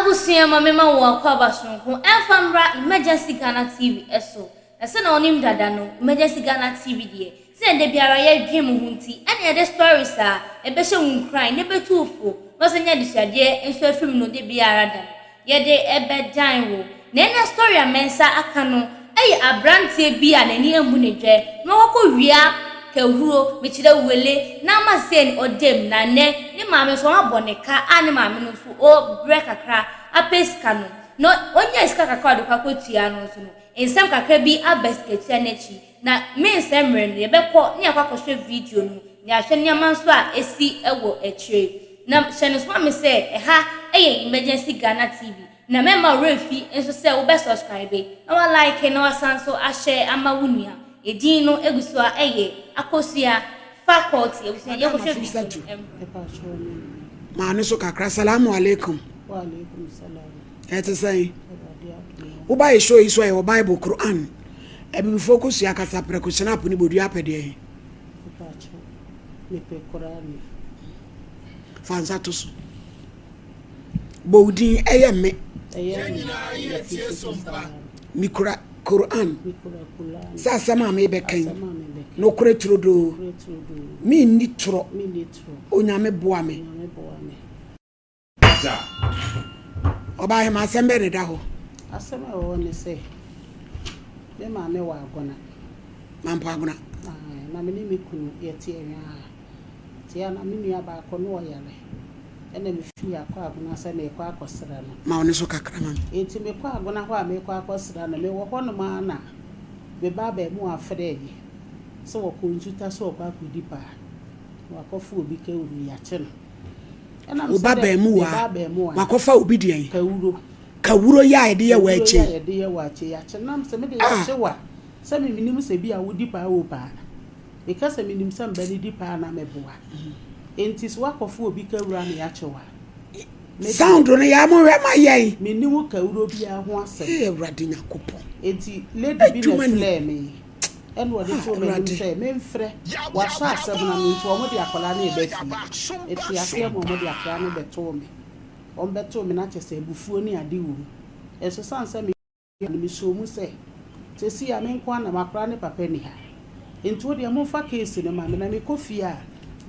Abusua ma mema wo akwaaba soronko ɛmfa mmra Emergency Ghana TV so. Na sɛnea wonim dada no, Emergency Ghana TV deɛ, sɛnea da biara yɛdwen mo ho nti, ɛna yɛde stories a ɛbɛhyɛ wo nkuran na ɛbɛtu wo fo na woasan anya adesuadeɛ nso afiri mu no da biara da no. Yɛde bɛdan wo. Na ɛnnɛ story a me nsa aka no yɛ abranteɛ bi a n'ani ammu ne dwɛ na wakɔ wia kahuro, mekyerɛ wele, na ama sesei no ɔda mu na nnɛ ne maame nso wɔabɔ ne ka a ne maame no nso ɔrebrɛ kakra apɛ sika no na ɔnyaa sika kakra a ɔde kɔ akɔtua no nso no nsɛm kakra bi aba sikatua no akyi na mensɛe mmerɛ no yɛbɛkɔ na yɛakɔ akɔhwɛ video no na yɛahwɛ nneɛma nso a ɛsi wɔ akyire. Na hyɛ no nso ma me sɛ ɛha yɛ Emergency Ghana TV na mɛmma wo werɛ mfi nso sɛ wobɛ subscribe na wa like na wasan nso ahyɛ ama wo nua. Edin no gu so a ɛyɛ Akosua Faculty abusua Madam yɛnkɔhwɛ video Afisatu, no mmra. maa no so kakra. Salamu alaikum. Wa alaikum salam. Ɛte sɛn? Awurade adom. Woba yɛ show yi so a yɛwɔ Bible, Quran, abibifoɔ kosua kasa prɛko, hyɛnap ne bodua apɛ deɛ he? Mepakyɛw, mepɛ Qur'aan. Fa nsa to so. Bɔ wo din, ɛyɛ me. Ɛyɛ me, Nafisatu Salam. Mekura Qur'aan. Mekura Qur'aan. Sɛ asɛm a merebɛka yi. Asɛm a merebɛka yi. Nokorɛ turodoo. Nokorɛ turodoo. Menni torɔ. Menni torɔ. Onyame boa me. Onyame boa me. Ɔbaahema, asɛm bɛn na ɛda hɔ? Asɛm a ɛwɔ hɔ ne sɛ, me maame wɔ Agona. Mampo Agona. Ae, na me ne me kunu yɛte Ɛwɛn ha. Nti a na me nua baako no ɔyare. Ɛna mefii akɔ Agona sɛ merekɔ akɔsra no. Ma wo ne so kakra ma me. Nti mekɔ Agona hɔ a merekɔ akɔsra no, mewɔ hɔnom ara na me ba abaamua frɛɛ me sɛ wɔkɔ Nsuta sɛ ɔkɔ akɔdi paa. Na wakɔfa obi kawuro, yɛakye no. Wo ba baamuwa wakɔfa obi deɛn? Kawuro yi a yɛde yɛ waakye yi. Yɛde yɛ waakye yi akye nam sɛ mede ah. yɛakye wa sɛ me menim sɛ bi a wodi paa o paa. Meka sɛ menim sɛ mba ne di paa na meboa. Enti so wakɔfa obi kawuro a na yɛakye wa. Sound no yɛ mo hwɛ ma yɛn. Menni wo kawuro biara ho asɛm. Ee Awurade Nyankopɔn. Enti lady bi na ɛfrɛɛ me. Ɛna ɔde too m'anim sɛ memfrɛ. Wɔasɔ asɛm no ano nti wɔde akwadaa no reba fie. Ɛte aseɛ ma wɔde akwadaa no bɛtoo me. Wɔbɛtoo me na kyerɛ sɛ abufuo ne ade wɔ mu. Nso sane sɛ meyɛ no, mesɔɔ mu sɛ seesei a me nko ara na m'akwadaa ne papa nni ha. Nti wo deɛ momfa case no ma me na mekɔ fie a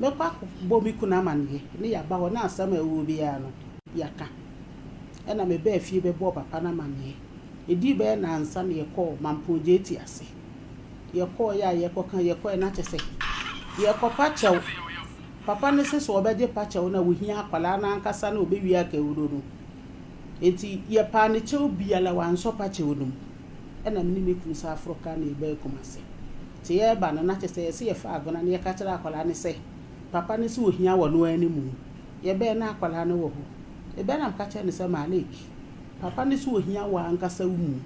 mɛkɔ akɔbɔ me kunu amaneɛ ne yɛaba hɔ na asɛm a ɛwɔ hɔ biara no yɛaka. Ɛna mebaa fie bɛbɔɔ papa no amaneɛ. Ɛdii bɛyɛ nnansa na yɛkɔɔ Mampong Gyeti ase. Yɛkɔeɛ a yɛkɔka, yɛkɔeɛ na kyerɛ sɛ yɛrekɔpa kyɛw. Papa no se sɛ ɔbɛgye pa kyɛw no a, ɔhia akwadaa no ankasa na ɔbɛwie akawuro no. Enti yɛpaa no kyɛw biara, wansɔ pa kyɛw no mu. Ɛna me ne me kunu san foro kaa na yɛbaa Kumasi. Nti yɛreba no, na kyerɛ sɛ yɛse yɛfa agona na yɛka kyerɛ akwadaa no sɛ papa no se ɔhia wɔ no ara ne mu. Yɛbaeɛ na akwadaa no wɔ hɔ. Mebɛɛ na meka kyerɛɛ no sɛ, Malik, Papa no sɛ ohia wo ankasa wo mu,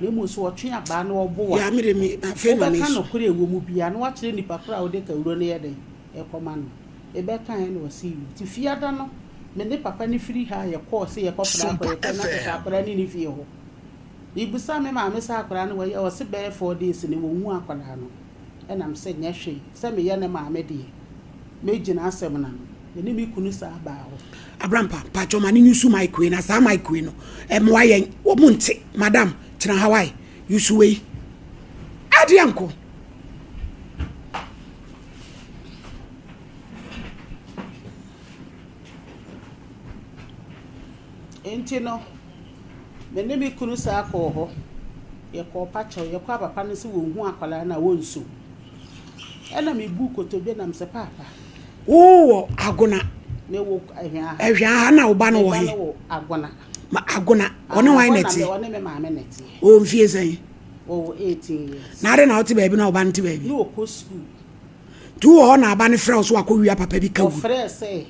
na mmom sɛ ɔtwe abaa na ɔbo wo a, wobɛka nokorɛ a ɛwɔ mu biara na woakyerɛ nipa korɔ a wode kawuro no yɛ dɛn? Ɛkɔma no. Mebɛkaeɛ na ɔse yiw. Nti fiada no, me ne papa no firi ha a yɛkɔɔ sɛ yɛkɔfrɛ akwadaa, yɛkɔe na kyerɛ sɛ akwadaa no nni fie hɔ. Mebisaa me maame sɛ akwadaa no wɔ he a, ɔse bɛyɛ 4 days ni wɔnhuu akwadaa no. Ɛna mese nyɛ hwee, sɛ meyɛ ne maame deɛ, mɛgyina asɛm no ano. Me ne me kunu saa baa hɔ. Abrampa, mpakyɛw ma no nyusu mic wei na saa mic wei no ɛmoa yɛn wɔn nte madam tena ha wae yusu wei adeɛ nko. Enti no, me ne me kunu san kɔɔ hɔ. Yɛkɔɔ pakyɛw, yɛkɔ a papa no se wɔnhu akwadaa no a wɔnsu. Ɛna mebuu kotodwe na mesɛ, Paapa. Wowɔ Agona? Mewɔ Ahwea ha. Ahwea ha na wo ba no wɔ he? Me ba no wɔ Agona. Ma Agona, ɔne hwan na ɛte? Ɔne me maame na ɛte. Ɔwɔ mfie sɛn? Ɔwɔ 18 years. Na adɛn na wote baabi na wo ba no te baabi? Na ɔkɔ sukuu. Nti wowɔ hɔ na aba no frɛ wo so wakɔwia papa bi ka wu? Ɔfrɛɛ sɛ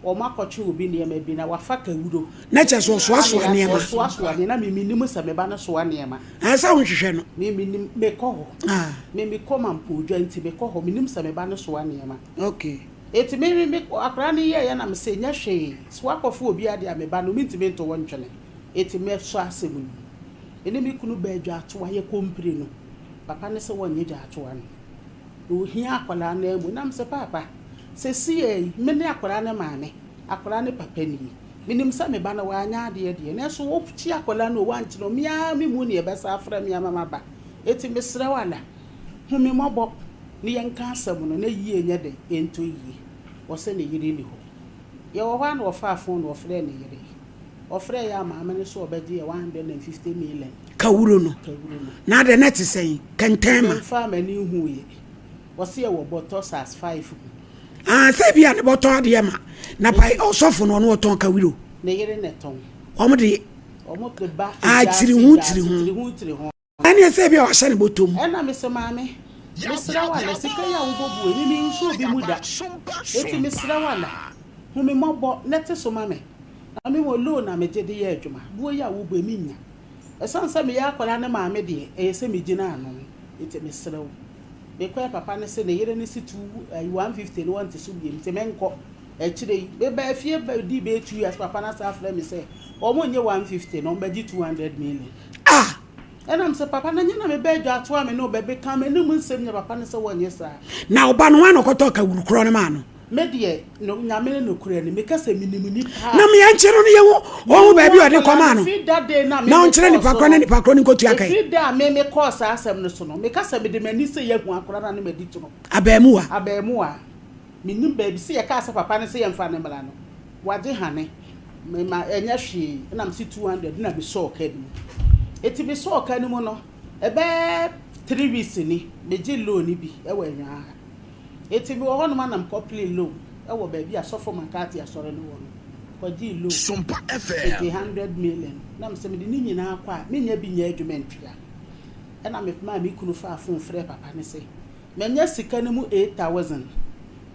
wɔakɔtwe obi nneɛma bi na wafa kawuro. Na kyerɛ sɛ ɔsoasoa nneɛma. Ɔsoasoa nneɛma na me mennim sɛ me ba no soa nneɛma. Ɛɛ sɛ wonhwehwɛ no. Me mennim mekɔ hɔ. Ah. Me mekɔ Mampɔdwa nti mekɔ hɔ mennim sɛ me ba no soa nneɛma. Okay. Eti me me akwadaa no yɛɛyɛ na mese nyɛ hwee sɛ wakɔfa obi adeɛ a me ba no mentumi nto wo ntwene eti mɛsɔ asɛm no mu. Me ne me kunu baa Dwaatoa yɛkɔ mpire no papa no sɛ wɔnyɛ Dwaatoa no. Na ohia akwadaa no amu. Na mesɛ, Paapa, seesei yi, me ne akwadaa no maame, akwadaa no papa nie. Menim sɛ me ba no wanyɛ adeɛ deɛ, nanso wokye akwadaa no o, woankye no o, me ara me mu na yɛbɛsan afrɛ me ama maba. Enti mesrɛ wo Allah, hu me mmɔbɔ na yɛnka asɛm no na yie nyɛ dɛn, ɛntɔ yie. Ɔse ne yere nni hɔ. Yɛwɔ hɔ ara na ɔfaa phone na ɔfrɛɛ ne yere. Ɔfrɛɛ yɛ a maame no so ɔbɛgye yɛ 150 million. Kawuro no. Kawuro no. Na adɛn na ɛte sɛn? Kɛntɛn ma. Memfaa m'ani nhuuiɛ. Ɔse ɛwɔ bɔtɔ size 5 mu. Ah, sɛ ebi a ne bɔtɔ adeɛ ma. Na pa ɔsɔfo no ɔno ɔtɔn kawuro. Ne yere na ɛtɔn. Wɔn de. Wɔn de ba. Ah, tiri ho tiri ho. Tiri ho tiri ho. Ɛneɛ sɛ ebia wahyɛ ne bɔtɔ mu. Ɛna mese maame, mesrɛ wo ala, sika yi a wobɔ buo yi, me mensɔ obi mu da. Enti mesrɛ wo ala, hu me mmɔbɔ na te so ma me. Na me wɔ loan a megye de yɛ adwuma, buo yi a wobɔ yi, mennya. Ɛsiane sɛ meyɛ akwadaa ne maame deɛ, ɛyɛ sɛ megyina ano. Enti mesrɛ wo. Mekɔɛ papa no se ne yere no se two, ayi, 150 no wɔnte so biom, nti menkɔ. Akyire yi, mebaa fie bɛdii bɛyɛ 2 years, papa no asan afrɛ me sɛ wɔn nnye 150 no, wɔbɛgye 200 million. Ah! Ɛna mesɛ, Papa, na nyɛ na me ba adwa a me ne wo bɛbeka m'anom nsɛm nyɛ papa no sɛ wɔnyɛ saa. Na wo ba no, hwan na ɔkɔtɔɔ kawuru korɔ no maa no? Me deɛ, no, Nyame ne nokorɛ ni, meka sɛ menim nipa a. Na me yɛnkyere no na yɛnhu, ɔnhu Mehu baabi a ɔde akwadaa kɔmaa no, no, firi that day no a me na ɔnkyerɛ mekɔɔ nipa so korɔ na no, nipa korɔ no nkɔtua ka yi. ɛfiri da a me mekɔɔ saa asɛm no so no, meka sɛ mede m'ani sɛ yɛahu akwadaa no a na madi toro. Abaamuwa. Abaamuwa. Mennim baabi, sɛ yɛkaa sɛ papa no sɛ yɛmfa no mmra no, wagye hane, mema ɛnyɛ hwee, ɛna mese 200 na mesɔɔ ka no mu. Enti mesɔɔ ka no mu no, ɛbɛyɛ 3 weeks ni, megye loan no bi wɔ Anwaa ha. Enti mewɔ hɔnom a na mekɔ play loan wɔ baabi a Sɔfo McCarthy asɔre no wɔ no, kɔgyee loan, megyee 100 million, na mesɛ mede ne nyinaa kɔ a, mennya bi nyɛ adwuma ntua. Ɛna memaa me kunu faa phone frɛɛ papa no sɛ, Manya sika no mu 8000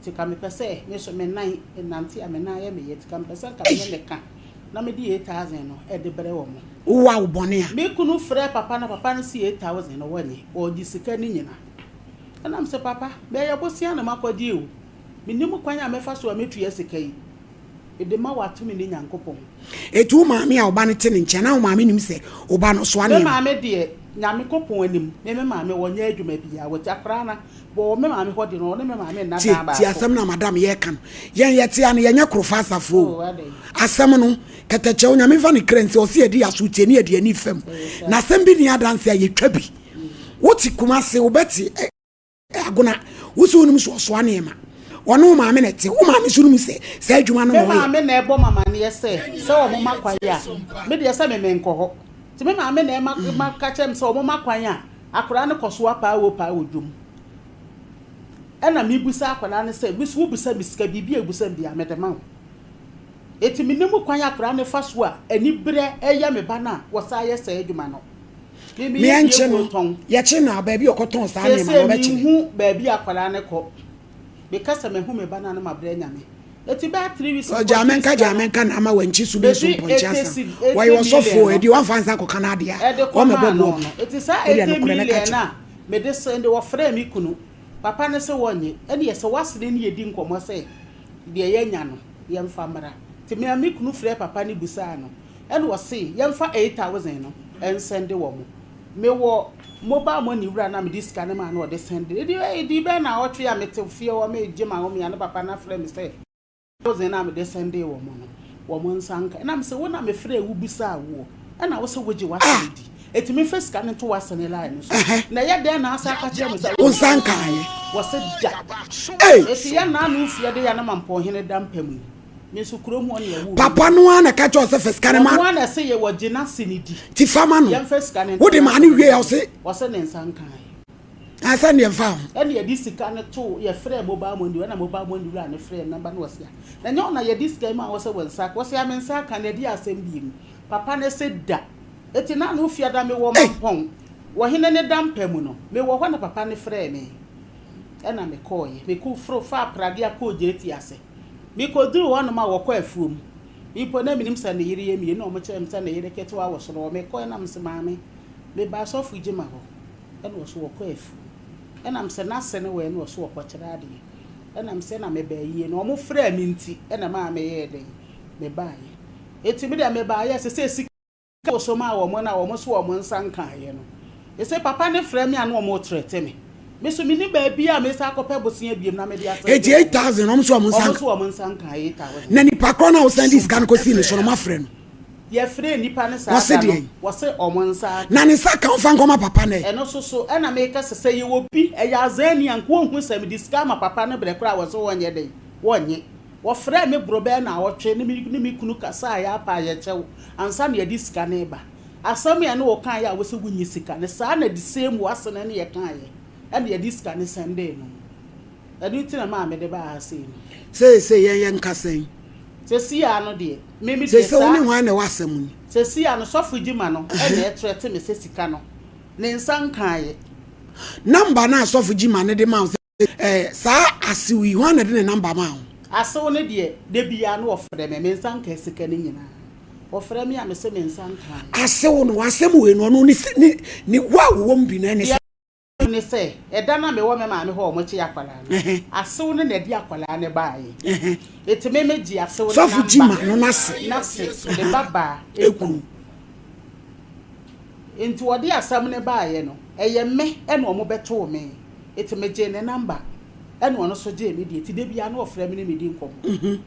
nti ka mepɛ sɛ me nso me nan me nante a me nan yɛ me ya nti ka mepɛ sɛ nka me ne ne ka na mede 8000 no de brɛ wɔn. Wo wa wo bɔne a. Me kunu frɛɛ papa no papa no se 8000 no wɔnye ɔgye sika no nyina ɛna mese papa mɛyɛ bosea na makɔgye o menim kwan a mɛfa so a mɛtua sika yi. Mede ma wo atumi ne Nyankopɔn. Eti wo maame a wo ba no te ne nkyɛn na wo maame nim sɛ wo ba no soa Me nneɛma? maame deɛ, Nyamekopɔn anim, me me maame ɔnyɛ adwuma biara, wɔte akwadaa no wɔ me maame hɔ deɛ no ɔne me maame nna Tie, dan tie baako. asɛm no a madam yɛreka no. Yɛn yɛte ha no, yɛnyɛ Korofo asafo o. Oh, adɛn? Asɛm no, kɛtɛkyɛw, Nyame mfa ne kra nsi, ɔse yɛde yɛn aso tie ne yɛde yɛn ani fam. Ɛyɛ saa. Na asɛm bi nni adanse a, yɛtwa bi. Wote Kumasi, wobɛte ɛ. Agona, wo sɛ wonim sɛ ɔsoa nneɛma. Ɔne wo maame na ɛte. Wo maame nso nim sɛ saa adwuma no Me na ɔyɛ. maame na ɛbɔ me amaneɛ sɛ, sɛ wɔma kwan a, me deɛ sɛ me menkɔ hɔ. Nti me maame na ɛma ma ka kyerɛ me sɛ wɔma kwan a, akwadaa no kɔ so apaa wɔ paa wɔ dwam. Ɛna mebisa akwadaa no sɛ, me so wobisa me sika, biribi a wobisa me biara mede ma wo. Enti mennim kwan a akwadaa no fa so a aniberɛ yɛ me ba no a wɔsan yɛ saa adwuma no. Me Me meyɛ yɛnkye fie no, tɔn. yɛkye no a, baabi a ɔkɔtɔn saa nneɛma no, Seesei wɔbɛkye no. menhu baabi a akwadaa no kɔ. Meka sɛ mahu me ba no a na mabrɛ Nyame. Enti bɛyɛ 3 weeks Ɔ, gyaa mekɔgyee menka, sika gyaa no, menka na ama wankyi so bi nso mede mpɔnkye 80 asa. cedi, Wɔyɛ 80 ɔsɔfoɔ, million no ɛdeɛ wamfa nsa ankɔka n'adeɛ a, ɛde wɔmmɛbɔ kɔmaa boɔ no mu. no. Enti saa Wo deɛ 80 nokorɛ mɛka million kyerɛ no wo. a mede sɛnde, wɔfrɛɛ me kunu. Papa no se wɔnnye. Ɛnneɛ sɛ woasene ne yɛdi nkɔmmɔ sɛ deɛ yɛanya no, yɛmfa mmra. Nti me ara me kunu frɛɛ papa no bisaa no. Ɛna ɔse yɛmfa 8000 no nsɛnde wɔn. Mewɔ mobile money wura no a mede sika no maa no ɔde sɛnde. Ɛdi ɛdi bɛyɛ naawɔtwe a mete fie hɔ megye m'ahome a na papa no afrɛ me sɛ thousand no a mede sɛndee wɔn no wɔn nsa nka. Ɛna mese wo na mefrɛɛ wo bisaa woɔ ɛna wose wogye w'asɛm di. Enti memfa sika no nto w'asɛne line no so. Na ɛyɛ dɛn na asan aka kyerɛ me sɛ Wo nsa nkaeɛ? Wɔse da. Ei! Enti yɛn naano fie de yɛ na Mampɔnhene da mpa mu yi. Me nso kurom hɔ na yɛwoo me. Papa no ara na ɛka kyerɛ wo sɛ fa sika no ma. Ɔno ara na ɛse yɛ wɔgye n'ase no di. Ti fa ma no. Yɛmfa sika no nto Wode maa no n'ase wie a no ɔse. Ɔse ne nsa nkaeɛ. Ah sɛ neɛ mfa ho. Ɛna yɛde sika no too yɛfrɛɛ mobile money ɛna mobile money wura no frɛɛ number no ɔse ah na nyɛ wo na yɛde sika yi maa wo sɛ wo nsa aka ɔse ah me nsa aka na ɛdeɛ asɛm biem papa no se da eti na ano fiada mewɔ Ei! mampɔn wɔ hene ne da mpa mu no mewɔ hɔ na papa no frɛɛ me ɛna mekɔɔyɛ mekɔ foro faa pragea kɔɔ gyeeti ase Mekoduruu hɔnom a wɔkɔ afuom. Me mpo na minnim sɛ ne yere yɛ mmienu na wɔkyerɛɛ me sɛ ne yere ketewa wɔ soro hɔ. Mekɔe na mese, Maame, meba asɔfo gyima hɔ. Ɛna ɔse wɔkɔ afuom. Ɛna mese, N'ase ne wɛn? Ɛna ɔse wɔkɔkyerɛ adeɛ. Ɛna mese, Ɛna mebaa yie no wɔfrɛɛ me nti ɛna ɛmaa meyɛɛ dɛn? Mebaeɛ. Enti me deɛ mebaeɛ a sesei sika. Wosomaa wɔn na wɔn nso wɔn nsa nkaeɛ no. Ese papa no frɛ me a na wɔn retrɛte me. Me nso menni baabi a mesan akɔpɛ bosea biom na mede asan Eti 8000 wɔn nso wɔn nsa Wɔn nso wɔn nsa nka 8000. Na nipa korɔ no a wosan de sika no kɔsii ne so no moafrɛ no? Yɛfrɛɛ nnipa no saa Wɔse da no, deɛn? wɔse wɔn nsa aka. Na ne nsa ka ɔmfa nkɔma papa no ɛ? Ɛno nso so, ɛna meka sɛ, sɛ yɛwɔ bi, ɛyɛ azanni a, nka wɔnhu sɛ mede sika ama papa no berɛ korɔ a wɔse wɔnyɛ dɛn? Wɔnnye. Wɔfrɛɛ me boro bɛyɛ naawɔtwe ne me ne me kunu kasaeɛ apa yɛn kyɛw ansa na yɛde sika no reba. Asɛm a ɛne wo kaeɛ a wose wonnye sika no, saa na the same w'asene ne yɛkaeɛ ɛna yɛde sika no sɛndee no no. Ɛno nti na ɛmaa mede baa ha sei no. Seesei yɛn yɛnka sɛn? Seesei ara no deɛ, me me deɛ Seesei wo saa. ne hwan na ɛwɔ asɛm yi? Seesei ara no, Sɔfo Gyima no na ɛtrɛte me sɛ sika no, ne nsa nkaeɛ. Number no a Sɔfo Gyima no de maa wo sɛ Eh, saa asew yi, hwan na ɛde ne number maa wo? Asew no deɛ, da biara na ɔfrɛ me, me nsa nkaa sika no nyinaa. Ɔfrɛ me a, mese me nsa nkaa. Asew no, w'asɛm wei no, ɔno ne, ne, ne, wo a wowɔ mu bi no, ɛne sɛ. Deɛ ne sɛ, ɛda no a mewɔ me maame hɔ a wɔkye akwadaa no, asew no na ɛde akwadaa no baeɛ. Enti me megye asew no Sɔfo number. Gyima no n'ase. N'ase, ne babaa ekunu. Enti wɔde asɛm no baeɛ no, ɛyɛ me na wɔbɛtoo me. Enti megyee ne number, ɛna ɔno nso gyee me deɛ. Enti da biara na ɔfrɛ me ne me di nkɔmmɔ.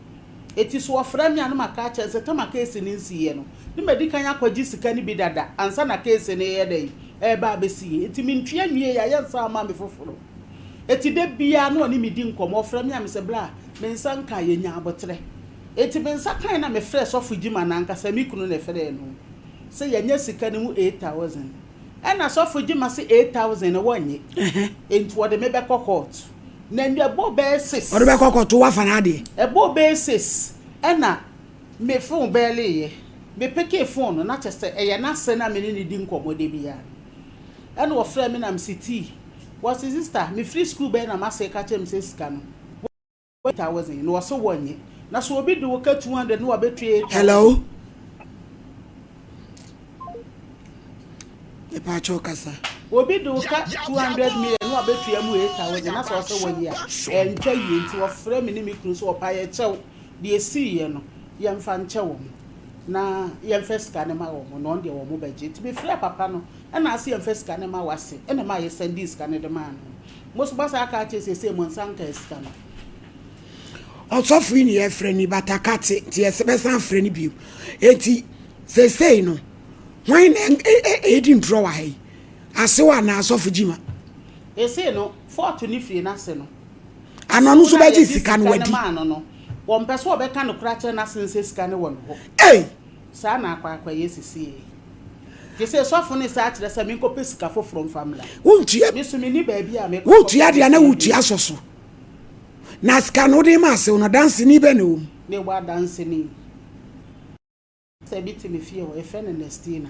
Enti so ɔfrɛ me a na maka akyerɛ no sɛ tam a case no nsiiɛ no, na madi kan akɔgye sika no bi dada ansa na case no reyɛ dɛn, ɛreba abɛsie. Enti mentua nwieeɛ a, yɛnsan mma me foforɔ. Enti da biara na ɔne me di nkɔmmɔ. Ɔfrɛ me a, mesɛ bra, me nsa nkaeɛ, nya aboterɛ. Enti me nsa kaeɛ na mefrɛɛ Sɔfo Gyimah no ankasa, me kunu na ɛfrɛɛ no, sɛ yɛanya sika no mu 8000. Ɛna sɔfo gye ma se 8000 no wɔnnye. Enti wɔde me bɛkɔ court. Na ɛbɔɔ bɛyɛ six. Ɔde bɛkɔ court wafa n'adeɛ. Ɛbɔɔ bɛyɛ six ɛna me phone bɛɛleeɛ. Me pekee phone no na kyerɛ sɛ ɛyɛ n'ase na me ne no di nkɔmmɔ da biara no. Ɛna ɔfrɛɛ me na mese tii. Wɔse sister mefiri school bɛyɛ na m'ase ka kyerɛ me sɛ sika no. 1000 na ɔse wɔnnye. Na sɛ obi de wo ka 200 na wabetua 8000. Hello. Mepaakyɛw kasa. Obi de wo ka 200 million na wabetua mu 8000 na sɛ ɔse wɔnnye a, ɛntwa yie nti wɔfrɛ me ne me kunu sɛ ɔpa yɛ kyɛw deɛ esiiɛ no yɛmfa nkyɛ wɔn na yɛmfa sika no ma wɔn na ɔno deɛ wɔn bɛgye. Nti mefrɛɛ papa no ɛna ase yɛmfa sika no ma wase ɛna ɛmaa yɛsɛndii sika no de maa no. Mo so moasan aka akyerɛ seesei mo nsa nkaa sika no. Ɔsɔfo yi ne yɛfrɛ no Batakate nti yɛbɛsan afrɛ no bio. Enti seesei no hwan na ɛredi ntorɔ wɔ ha yi? Asew anaa Asɔfo Gyima? Seesei no fɔɔto ne fie n'ase no. Ana ɔno nso bɛgye sika no wadi? Maa no no, wɔmpɛ sɛ wɔbɛka nokorɛ akyerɛ n'ase no sɛ sika no wɔ ne hɔ. Ei! Saa na akɔ akɔyɛ seesei. Gye sɛ sɔfo no san kyerɛ sɛ menkɔpɛ sika foforɔ mfa mmra. Wontua. Me nso menni baabi a mekɔ Wotua deɛ na wotua sɔ so. Na sika no wode ma asew no, danseni bɛn na ɛwɔ mu? Mewɔ adanseni. Sɛ bi te me fie hɔ, yɛfrɛ no Nestina.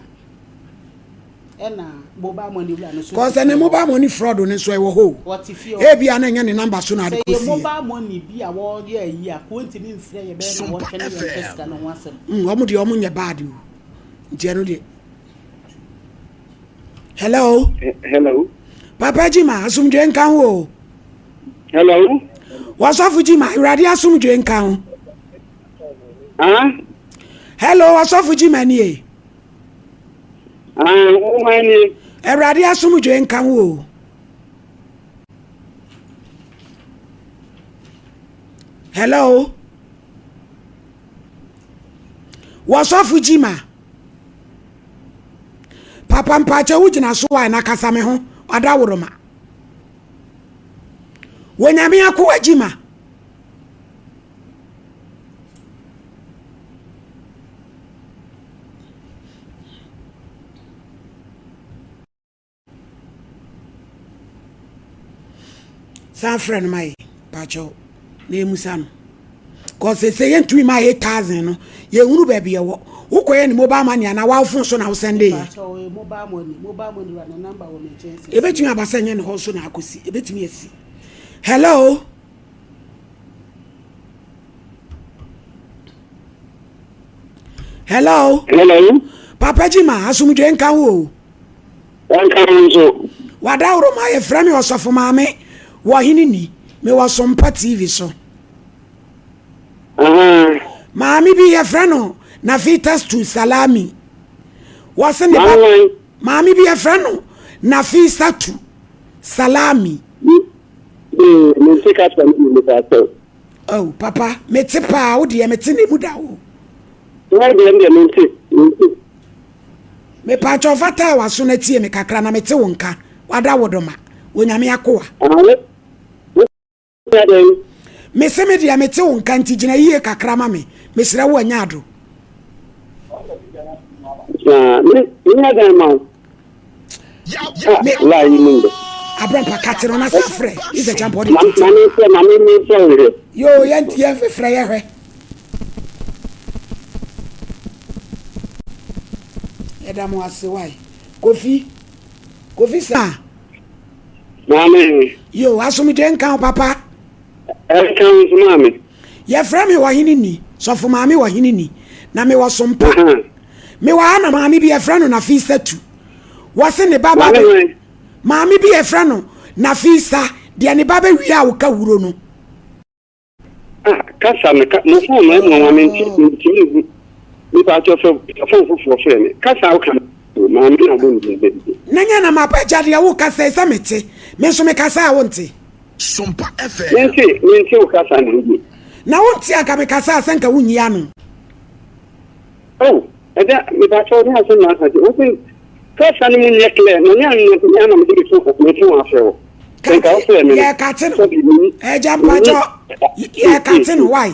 Ɛna mobile money wura no nso te Kɔsɛ fie ne hɔ. mobile money fraud no nso ɛwɔ hɔ o. Ɔte fie hɔ. Ebia na ɛnyɛ ne number so na ade Sɛ yɛ kɔsiiɛ. mobile money bi a wɔyɛ ayi a, wɔntumi mfrɛ yɛ bɛyɛ nnawɔtwe ne yɛmpɛ sika no ho asɛm. Mm, wɔn deɛ wɔn nyɛ bad o. Nti ɛno deɛ. Hello. Hello. Papa Jima, asomdwe nka ho o. Hello. Wɔsɔfo Jima, Awurade asomdwe nka ho. Ah? Hello, wɔsɔfo Jima nie. Ah, wo hwan nie? Awurade asomdwe nka ho o. Hello. Wɔsɔfo Gyima. Papa mpakyɛ wo gyina so a na kasa me ho ɔdaworoma. Wɔ nyame akoa Gyima. San frɛ no ma yɛ pakyɛw na yɛmusa no kɔ sese yɛntumi ma 8000 no yɛhunu baabi yɛwɔ wokɔyɛ ne mobile money anaa wo phone so na wosɛnde yɛ ɛbɛtumi aba sɛ nyɛ ne hɔ so na akɔsi ɛbɛtumi asi hello hello hello papa jima asomdwe nka wo o Wɔnka ho nso. Wadaworo ma yɛfrɛ me ɔsɔfo maame wɔ hene ni mewɔ Sompa TV so. Maame bi yɛfrɛ no Nafita Stu Salami. Wɔse ne ba maame bi yɛfrɛ no Nafisa Tu Salami. hwee, mente kasa no bi mepakyɛw. Oh papa, mete paa, wo deɛ mete na emu da o. Wo deɛ deɛ mente, mente. Mepakyɛw fa taa w'aso na tie me kakra na mete wo nka, wada wo doma, Onyame akoa. Ah, wo, wo dɛn? Mese me deɛ mete wo nka nti gyina yie kakra ma me, mesrɛ wo anya ado. Na me, menya dɛn ma wo? Me, Abrampa kate no na sa frɛ, isɛ kyampɔ de tete. Ma me frɛ, ma me me frɛ wo hwɛ. Yo, yɛn yɛn frɛ yɛ hwɛ. Yɛda mo ase wae. Kofi, Kofi sa. Maame. Yo, asomdwe nka wo papa. Ɛnka wo nso maame. Yɛfrɛ me ɔhene ni, sɔfo maame ɔhene ni, na mewɔ sompa. Mewɔ ha na maame bi yɛfrɛ no Nafisa tu. Wɔse ne ba ba bɛ maame bi yɛfrɛ no Nafisa deɛ ne ba bɛ wie a woka wuro no. Ah, kasa no ka mo phone no ɛmu ɔnwa mente ntumi nhu. Nipa atɔ fɛ phone foforɔ frɛ me. Kasa woka no maame na ɔbɔ ne din bɛ. Na nyɛ na mapa agya deɛ wo kasa yi sɛ mete. Me nso me kasa a wonte. Sompa FM. Mente mente wo kasa no yie. Na wonte anka me kasa a sɛ nka wonyi ano. Oh, ɛda mepakyɛw ne asɛm na aka wo se kasa no mu nyɛ clear na nyɛ ano na na mede me phone me phone afrɛ wo. Sɛ nka wofrɛ me no. Yɛkate no. Ɛgya mpakyɛw yɛkate no why?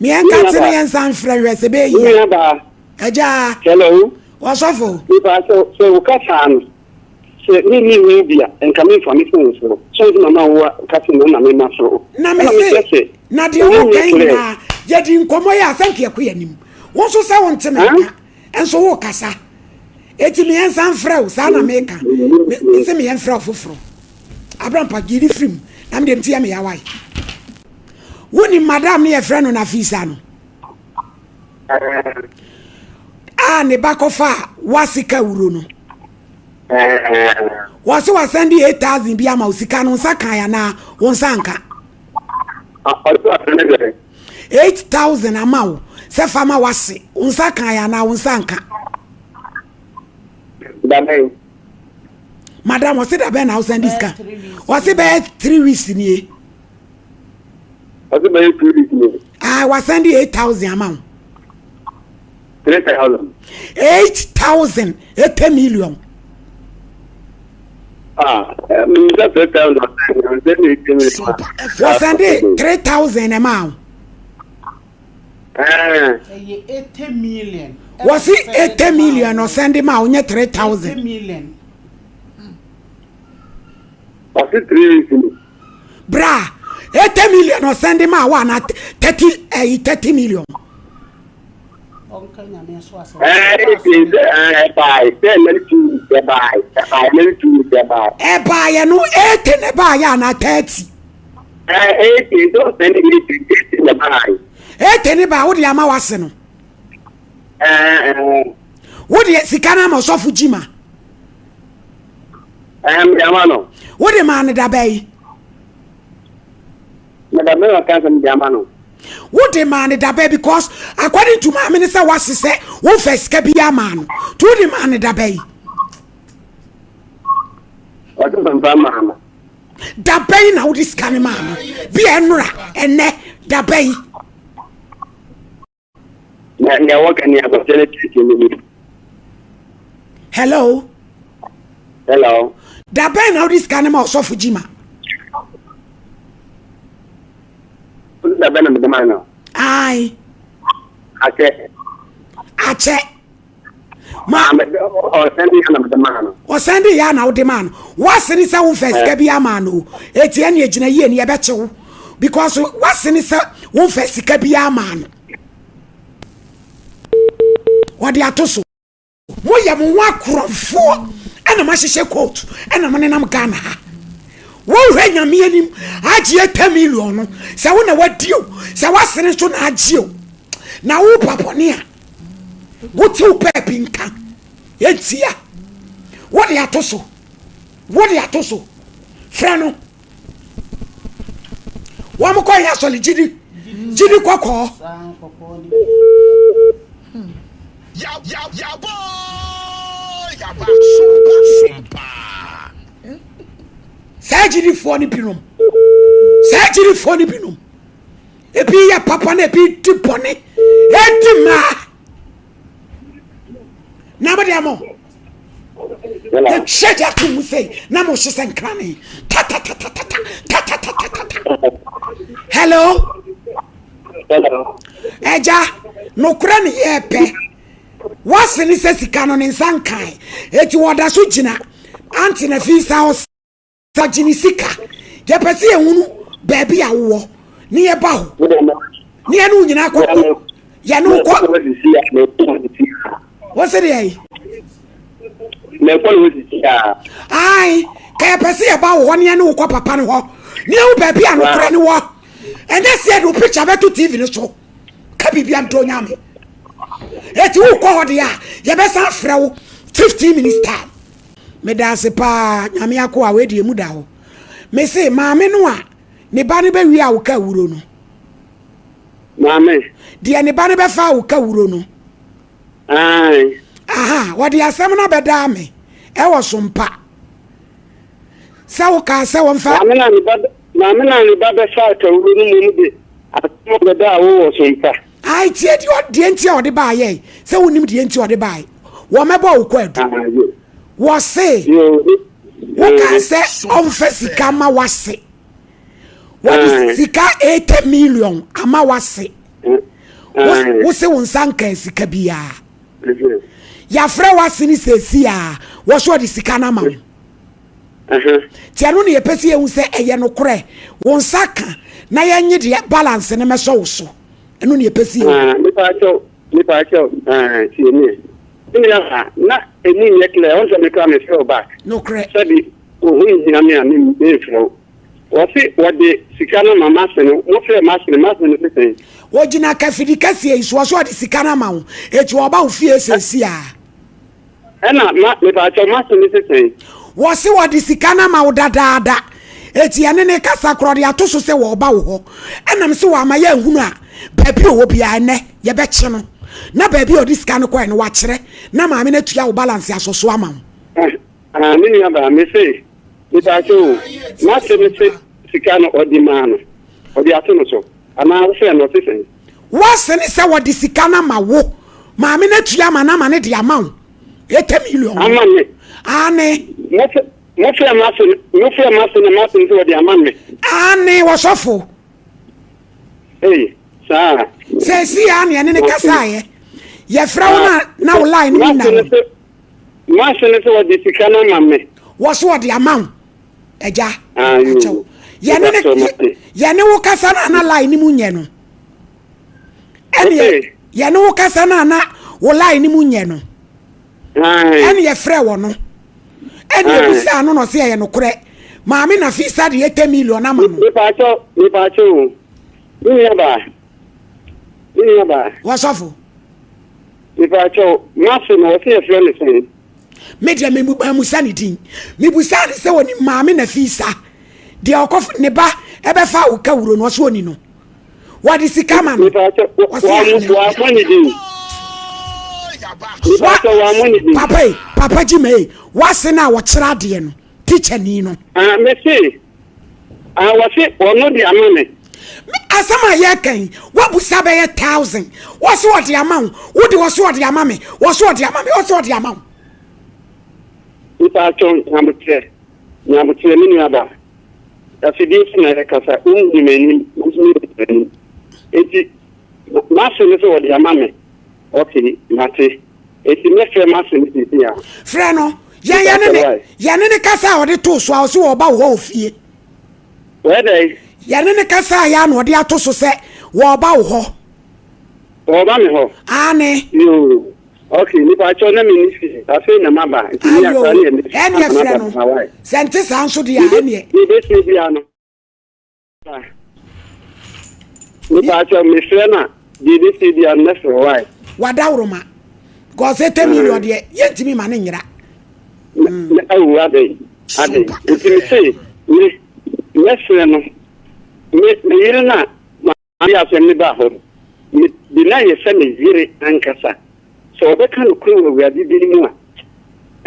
Me yɛnkate no yɛnsan mfrɛ nhwɛ sɛ bɛyɛ yie. Ɛgya. Hello. Wɔsɔfo. Mepakyɛw sɛ wo kasa no Sɛ menni ho bi a, nka memfa me fon mfrɛ wo. Sɛ nti na ma wo ka se no na mema frɛ wo. Na me se, na deɛ woka yi nyinaa, yɛdi nkɔmmɔ yi a, sɛ nka yɛkɔ yɛn anim. Wo nso sɛ wonte me nka, nso wokasa. Enti me yɛnsan mfrɛ wo, saa na meka. Me, me se me yɛmfrɛ wo foforɔ. Abrampa, gye ne firi mu, na me deɛ me ti yɛ me yawae. Wonim madam ne yɛfrɛ no Nafisa no? A ne ba kɔfa wasika wuro no. Wɔse wasan de 8000 bi ama wo sika no nsa kan anaa wo nsa nka? 8000 ama wo sɛ fa ma wase wo nsa kan anaa wo nsa nka? Madam ɔse da bɛn na wosan de sika? Ɔse bɛyɛ 3 weeks nie. Ɔse bɛyɛ 3 weeks nie. Ah, wasan de 8000 ama wo. 3000. 8000 80 million. Ah, eh, 3000 wɔsɛn de 3000 na ɛmaa wo. Ɛyɛ 80 million. Wɔsi 80 million ɔsɛn de ma wo nyɛ 3000. 80 million. Ɔsi 3 weeks ni. Bra 80 million ɔsɛn de ma wo ana 30 ɛyi 30 million. Ɛbaeɛ no 80 na ɛbaeɛ anaa 30? 80 ne baa wode ama wase no wode sika no ama ɔsɔfo gyima wode maa no daba yi Na da bɛn ɔka asɛm de ama no? Wo de maa no da bɛn because according to maame no sɛ wase sɛ wo nfa sika bi ama no nti wo de maa no da bɛn? Ɔse mfa maa no. Da bɛn na wo de sika no maa no? Bi ɛnora ɛnɛ da bɛn? Na nea wɔka ni abɔfra no tietie no ni. Hello. Hello. Da bɛn na wode sika no ma ɔsɔfo Gyima? Da bɛn na mede ma no? Ae. Akyɛ. Akyɛ. Ma ɔsɛn de yɛ na mede maa no. Ɔsɛn de yɛ na wode maa no. Wase ne sɛ womfa sika bi ama no. Eti ɛne egyina yie ne yɛbɛkye wo. Because wase ne sɛ womfa sika bi ama no. Wɔde ato so. Moyɛ mo ho akorɔmfoɔ ɛna moahyehyɛ coat ɛna monenam Ghana ha. Wohwɛ nyame anim agye 10 million no sɛ wo na wadi o sɛ wasene nso na agye o na wo papɔne a Wote wo baabi nka. Enti a, wode ato so. Wode ato so. Frɛ no. Wɔn kɔ yɛ asɔre gyidi. Gyidi kɔkɔɔ. Saa gyidifoɔ no binom. Saa akyirifoɔ no binom, ebi yɛ papa na ebi di bɔne, edi mmaa. Na mo deɛ mo, yɛtwa gya to mu sei na mo hye sɛ nkrane. Tatatatata, tatatatata. Hello? Ɛgya, nokorɛ ne yɛpɛ. Wase ne sɛ sika no ne nsa nkae. Eti wɔda so gyina ante na fi sa ɔsa gye ne sika. Yɛpɛ sɛ yɛhunu baabi a wowɔ ne yɛba hɔ ne yɛne wo nyinaa kɔ yɛne wo kɔ. Wose deɛ yi? Ae, ka yɛpɛ sɛ yɛba wo hɔ ne yɛne wo kɔ papa no hɔ ne yɛhu baabi a nokorɛ no wɔ. Ɛnyɛ sɛ yɛde wo picture bɛto TV no so. Ka biribia ntɔ Nyame. Eti wokɔ hɔ deɛ a, yɛbɛsan frɛ wo 15 minutes time. Meda ase paa Nyame akoa wei deɛ emu da hɔ. Me se maame no a ne ba no bɛ wia wo ka wuro no. Maame. Deɛ ne ba no bɛfa wo ka wuro no. Ae. Aha, wɔde asɛm no abɛdaa me ɛwɔ so mpa. Sɛ wo kaa sɛ wɔmfa. Maame na ne ba maame na ne ba bɛfa ka wuro no mmom de asɛm abɛdaa wo wɔ so mpa. Ae tie deɛ deɛ nti a ɔde baayɛ sɛ wonim deɛ nti ɔde bae wɔmɛbɔ wo kwaadu wɔse wokaa sɛ ɔmfa sika ma wase wɔde sika 80 million ama wase wose wo nsa nkaa sika biara yɛafrɛ wase ne seesi a wɔ so ɔde sika no ama wo nti ɛno ne yɛpɛ sɛ yɛhu sɛ ɛyɛ nokorɛ wo nsa ka na yɛnye deɛ balance no mɛsɔ wo so ɛno ne yɛpɛ sɛ yɛhu. Mepaakyɛw mepaakyɛw tie me me nua baa na emu nyɛ clear ɔn sɛ me kora mefrɛ wo back nokorɛ sɛbi wo ho nhia me a memfrɛ wo wɔse wɔde sika no ma mase no mofrɛ mase no mase no se sɛn. Wɔgyina kafidi kɛseɛ yi so ɔse ɔde sika no ama wo eti ɔba wo fie seesei a. Ɛna ma mepaakyɛw m'ase ne se sɛn? Wɔse wɔde sika no ama wo dadaada eti yɛne no kasa koraa ɔde ato so sɛ wɔreba wo hɔ ɛna mese wama yɛanhunu a baabi a ɔwɔ biara ɛnɛ yɛbɛkye no na baabi a ɔde sika no kɔɛ no wakyerɛ na maame no atua wo balance asɔ so ama wo. Ah me nua baa mese mepaakyɛw o m'ase ne se sika no ɔde maa no ɔde ato no so anaa wofrɛ no ɔse sɛn? W'ase ne sɛ wɔde sika no ama wo maame no atua ama no ama no de ama wo 80 million no. Ama me. Aane. Mofrɛ m'ase mofrɛ m'ase na m'ase nso wɔde ama me. Aane wɔsɔfo. Ei saa. Sɛsi a ne ɛne ne kasaeɛ yɛfrɛ wo na na wo line no mu nna hɔ. M'ase ne sɛ wɔde sika no ama me. Wɔ so wɔde ama wo. Agya, akyɛw. Yɛne ne yɛne wo kasa no ana line no mu nyɛ no. Ɛne yɛne wo kasa no ana wo line no mu nyɛ no. Ɛne yɛfrɛ wɔ no. Ɛne ebusa no na ɔsɛ ɛyɛ nokorɛ. Maame na fi sa de 80 million ama no. Mepaakyɛw, mepaakyɛw. Me nua baa. Me nua baa. Wɔsɔfo. Mepaakyɛw, m'ase no wɔse yɛfrɛ no sɛn? Me deɛ mamusa ne din. Mebusaa no sɛ ɔnim maame Nafisa deɛ ɔkɔ ne ba ɛbɛfa wo ka wuro no ɔsɛ ɔni no. Wɔde sika ma no. Ɔsɛ ane. ne din. Papa yi, papa Jima yi, wase no a wɔkyerɛ adeɛ no, teacher ni no. Ah, mese Ah, wɔse ɔno de ama me. Me asɛm a yɛreka yi, woabusa bɛyɛ thousand. Wɔse ɔde ama wo, wode wɔse ɔde ama me, wɔse ɔde ama me, wɔse ɔde ama wo. Mpaatwɔ nyabotrɛ, nyabotrɛ me nua ba. Afidie so na yɛkasa, wonhu m'anim, me nso menhu w'anim. Enti, m'ase ne sɛ ɔde ama me. Okay, mate. Enti mɛfrɛ m'ase no seesei ara. Frɛ no. Yɛn yɛne ne yɛne ne kasa a ɔde too so a ɔse wɔba wo hɔ wɔ fie. Wɔyɛ dɛn? Yɛne ne kasa a yɛ a na ɔde ato so sɛ wɔba wo hɔ. Wɔba me hɔ? Aane. Yoo. Okay, nipa kyɛw na menni fie. Afei na maba. Nti me akora ne ɛmɛ. Ɛneɛ frɛ no. Sɛ nte saa nso deɛ a ɛneɛ. Yɛbɛsie biara no. Mepaakyɛw mefrɛ no a deɛ ɛbɛsie biara no mɛfrɛ wo ae. Wadaworoma because 80 million deɛ yɛntumi ma ne nyera. Awu adɛn adɛn nti mese me mɛfrɛ no me me yere no a made asɛm no baa hɔ no me de no ayɛ sɛ me yere ankasa sɛ ɔbɛka nokorɛ wɔ Awurade din mu a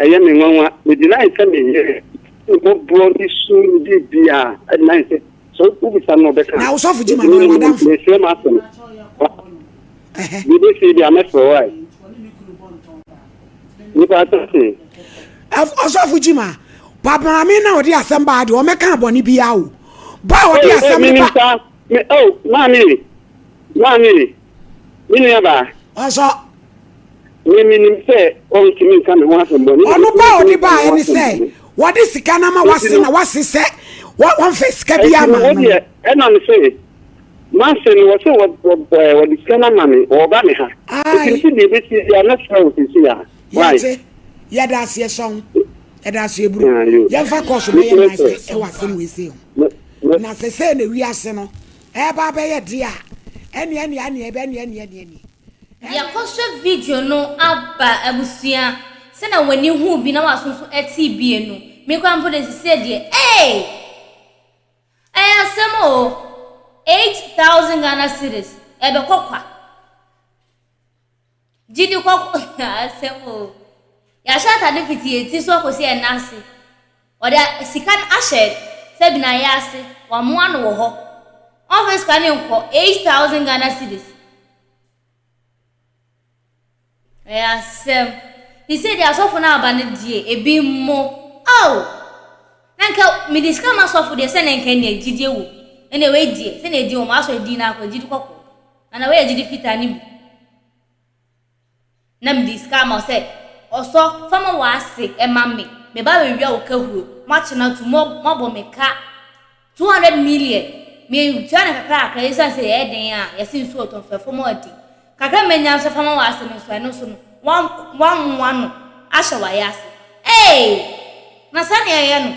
ɛyɛ me nwanwa mede no ayɛ sɛ me yere ne mmɔborɔ ne su ne biribiara ɛde no ayɛ sɛ. So wobisa no ɔbɛka. Na wosɔfo gyima no ɔyɛ w'adamfo. Mesrɛ m'asɛm. Biribi si bi a mɛfrɛ wo ae. Nipa atase. Ɔsɔfo gyima, pa maame na ɔde asɛm baa deɛ ɔmɛka bɔne biara o. Ba a ɔde asɛm no ba. Me oh maame maame me nua baa. Ɔsɔ. Me menim sɛ ɔntumi nka me ho asɛm bɔne. Ɔno ba a ɔde baeɛ ne sɛ wɔde sika no ama wase na wase sɛ wɔmfa sika bi ama no. Ɛnti ɛna me sɛ mase no wɔ sɛ wɔde sika no ama me wɔba me ha. Ɛnti me sɛ deɛ ɛbɛsi bia mɛfrɛ wo sisi a. Yɛte yɛda aseɛ sɔn yɛda aseɛ buru yɛmfa kɔɔso bɛyɛ nan pɛ ɛwɔ asɛm wei sei ho na sɛ sɛ na wiase no ɛba bɛyɛ deɛ a ɛne ɛne ɛne ɛne ɛne ɛne ɛne. Yɛakɔhwɛ video no aba abusua sɛnea w'ani huu bi na w'aso nso tee bie no, me koraa mpo de sesei deɛ eei! Ɛyɛ asɛm oo, 8000 Ghana cedis ɛbɛkɔ kwa. Gyidi kɔ asɛm oo. Yɛahyɛ atade fiti yɛn ti so akɔsi yɛn nan ase. Ɔde sika no ahyɛ sɛbi na ayɛ ase, wamoa no wɔ hɔ. Ɔmfa sika no nkɔ, 8000 Ghana cedis. Ɛyɛ asɛm. Te sɛ deɛ asɔfo no aba no deɛ, ebi mmo. Ao! Na nka mede sika ma sɔfo deɛ sɛ na nka ɛnneɛ gyidie wɔ mu. Ɛnneɛ wei deɛ, sɛdeɛ ɛdi wɔn asɔre din no akɔ, gyidi kɔkɔɔ. Anaa wei yɛ gyidi fitaa no bi. Na mede sika ama wo sɛ, ɔsɔ, fa ma w'ase ma me. Me ba bɛwia wo kahuro. Moakye no ato mu, moabɔ me ka. 200 million metua no kakra kakra esiane sɛ ɛyɛ den a yɛse nsuo tɔ nso ɛfam ɔden kakra manya nso fa ma w'ase no nso ɛno nso no wammoa no ahyɛ w'ayɛ ase ee na sɛnea ɛyɛ no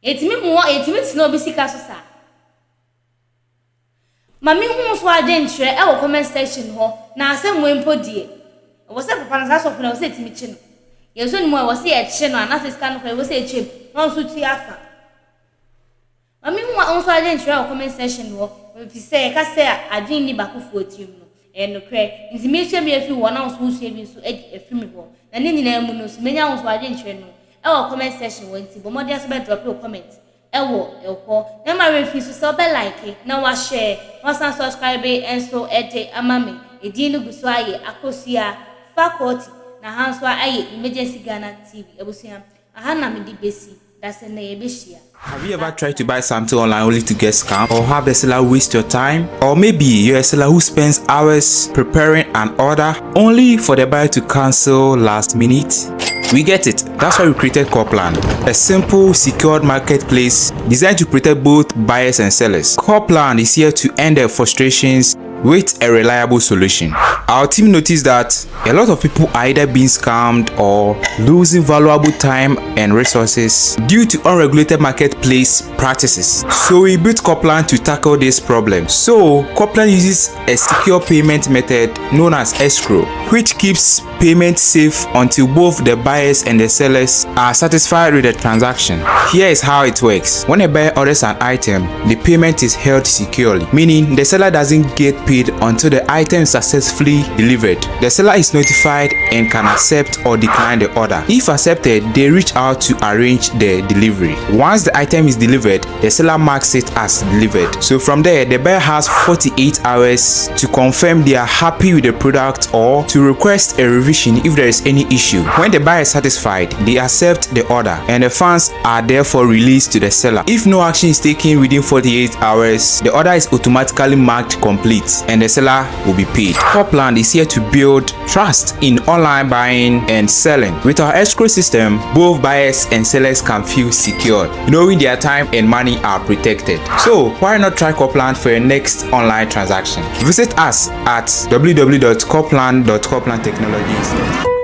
yɛtumi mmoa yɛtumi tena obi sika so saa. Ma me hu wo so adwenkyerɛ ɛwɔ comment section hɔ na asɛm wei mpo deɛ ɛwɔ sɛ papa no saa sɔfo no ɛwɔ sɛ yɛtumi kye no yɛn nso nim a ɛwɔ sɛ yɛkye no anaasɛ sika no koraa ɛwɔ sɛ yɛkyɛ mu na ɔno nso tua afa ma me hu wo nso adwenkyerɛ wɔ comment section hɔ ɛfiri sɛ yɛka sɛ adwene nni baakofoɔ tirim no ɛyɛ nokorɛ nti mesua bi afiri hɔ na wo nso wosua bi nso adi afiri me hɔ na ne nyinaa mu no nso menya wo nso adwenkyerɛ no ɛwɔ comment section hɔ nti bɔ mmɔden sɛ bɛ drop wo comment wɔ hɔ. Na mma werɛ mfi nso sɛ wobɛ like na wa share na wasan subscribe nso de ama me. Edin no gu so ayɛ Akosua Faculty na ha nso ayɛ Emergency Ghana TV. Abusua, aha na mede besi, dasɛ nnɛ yɛbɛhyia. Have you ever tried to buy something online only to get scammed or have the seller waste your time? Or maybe you're a seller who spends hours preparing an order only for the buyer to cancel last minute? We get it. That's why we created Corplan, a simple, secured marketplace designed to protect both buyers and sellers. Corplan is here to end their frustrations with a reliable solution. Our team noticed that a lot of people are either being scammed or losing valuable time and resources due to unregulated marketplace practices. So we built Coplan to tackle this problem. So Coplan uses a secure payment method known as escrow, which keeps payment safe until both the buyers and the sellers are satisfied with the transaction. Here is how it works. When a buyer orders an item, the payment is held securely, meaning the seller doesn't get paid until the item is successfully delivered. The seller is notified and can accept or decline the order. If accepted, they reach out to arrange the delivery. Once the item is delivered, the seller marks it as delivered. So from there, the buyer has 48 hours to confirm they are happy with the product or to request a revision if there is any issue. When the buyer is satisfied, they accept the order and the funds are therefore released to the seller. If no action is taken within 48 hours, the order is automatically marked complete and the seller will be paid. Copland is here to build trust in online buying and selling. With our escrow system, both buyers and sellers can feel secure, knowing their time and money are protected. So why not try Copland for your next online transaction? Visit us at www.copland.coplandtechnologies.com.